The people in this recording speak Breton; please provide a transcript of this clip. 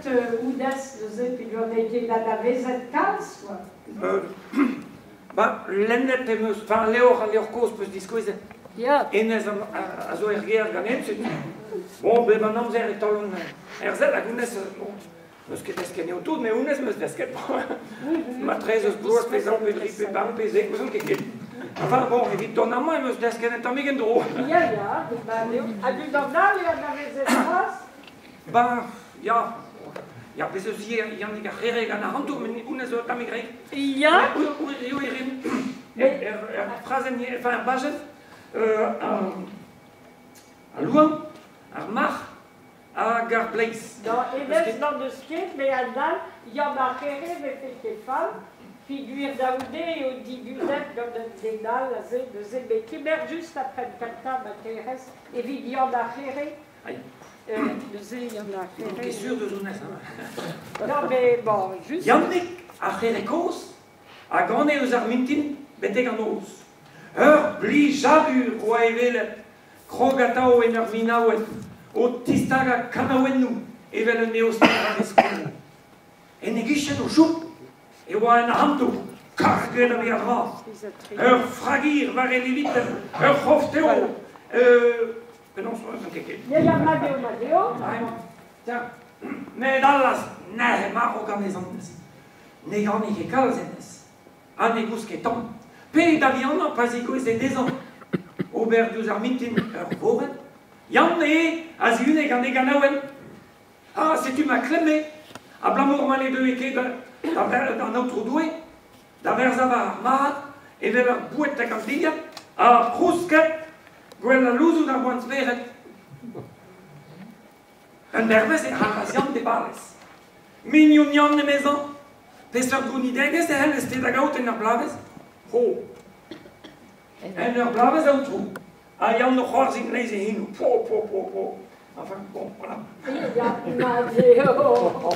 klevet honnezh neuze peogwir n'eo ket anavezet kalz quoi. Ba, lennet em eus, enfin, levr, al levr kozh 'peus diskouezet. Ya. Hennezh a zo er gêr ganen, setu. Bon, bep an amzer e taolont er sell hag honnezh, bon, n'eus ket desket eo tout, met honnezh 'm eus desket. Matreze eus bloaz pe zaou pe dri pe bemp pe zek, n'ouzon ket ket. Enfin, bon, evit dont amañ em eus desket un tammig en-dro. Ya, ya, ba, hag unan all e anavezez c'hoazh? Ba, ya, ya, bez eus ivez Yannig ar C'here gant ar hantour, met honnezh zo un tammig reik. Ya. Eo e rin er frazenn, enfin er bajenn, al louarn, ar marc'h hag ar bleiz. Non, hennezh n'en deus ket, met an all, Yann ar C'here vefe ket fall, peogwir da c'houde eo diguzhet gant un den all aze, neuze met kemer just ar penn kentañ ma kerez evit Yann ar C'here. Neuze Yann ar C'here. Ket sur deus honnezh, hein. Non, mais bon, juste. Yannig ar C'here kozh a gane eus ar mintin betek an noz. Ur blijadur oa e welet krog atav en ur minaouenn o tistagañ kanaouennoù evel un eoster a vez skoet. En e gichen o chom e oa un arc'hantour karget a beadra, ur fragir war e levitenn, ur c'hof tev, penaos n'on ket ket. Ya, ya, mat eo, mat eo. Tiens, met allaz, nec'h marv gant e zantez. Ne gane ket kalz hennezh, ha ne gouske tamm. Pe da vihanañ pa zigoueze dezhañ ober diouzh ar mintin ur vorenn, Yann eo a zihune gant e ganaouenn. Ha setu ma klemme, abalamour ma ne deue ket d'an Aotrou Doue da verzañ war ar marc'had evel ur boued hag an dilhad, ha krousket gwell al louzoù d'ar boan-spered. Un dervezh e c'halvas Yann d'e balez. Mignon Yann, emezañ, peseurt gounidegezh e c'hellez-te da gaout en ur bloavezh? Ho! En ur bloavezh, aotrou, ha Yann o c'hoarzhin leizh e c'henoù. Po, po, po, po. Enfin, bon, voilà. Ya, mat eo.